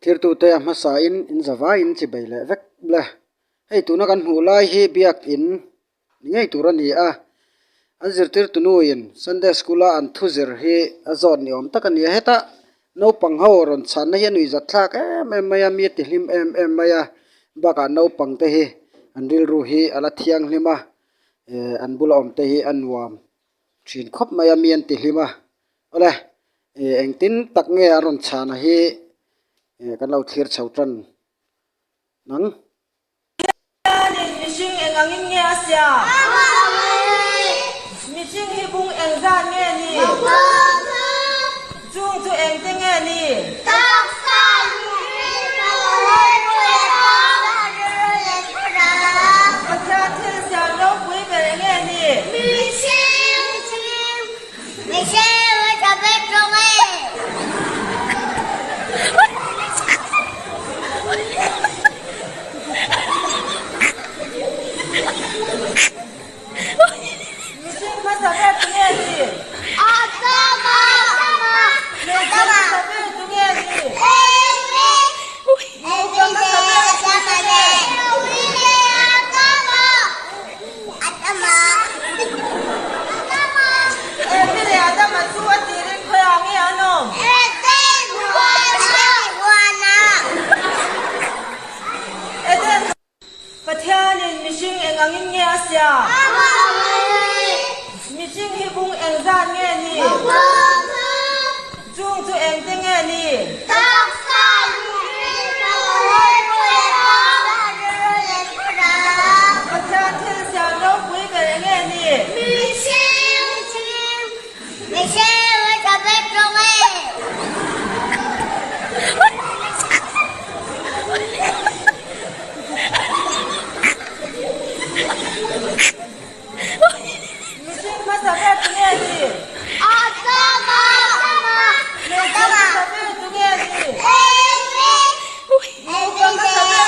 Thirtute a hmasain in zavaiin chi bei leh vek le. Hei tuna kan hmuh lai hi biakin ni ngei tur a ni a, an zirtirtu nuin Sunday school a an thu zir hi a zawt ni awm tak a ni a, heta naupang ho rawn chhanna hi a nuihzat thlak em em mai a, mi a ti hlim em em mai a, bakah naupang te hi an rilru hi a la thianghlim a, eh an bula awm te hi a nuam thin khawp mai a, mi an ti hlim a, awle eh engtin tak nge an rawn chhana hi eh kan lo thlir chho tan nang. Pathianin mihring eng angin nge a siam? Mihring hi bung eng zat nge ni? Chung chu eng te nge ni? Pathian thil siam ropui ber eng nge ni? Mihring hmasa ber tu nge ni? Hmeichhe hmasa ber tu nge ni? Nupa hmasa ber tu nge? Evi leh Adama chu a tirin khawiah nge an awm? Eden Pathianin mihring eng angin nge a siam? Mihring hi bung eng zat nge ni? Chung chu eng te nge ni? Pathian thil siam ropui ber eng nge ni? Mihring hmasa ber tu nge ni? Hmeichhe hmasa ber tu nge ni? Nupa hmasa ber.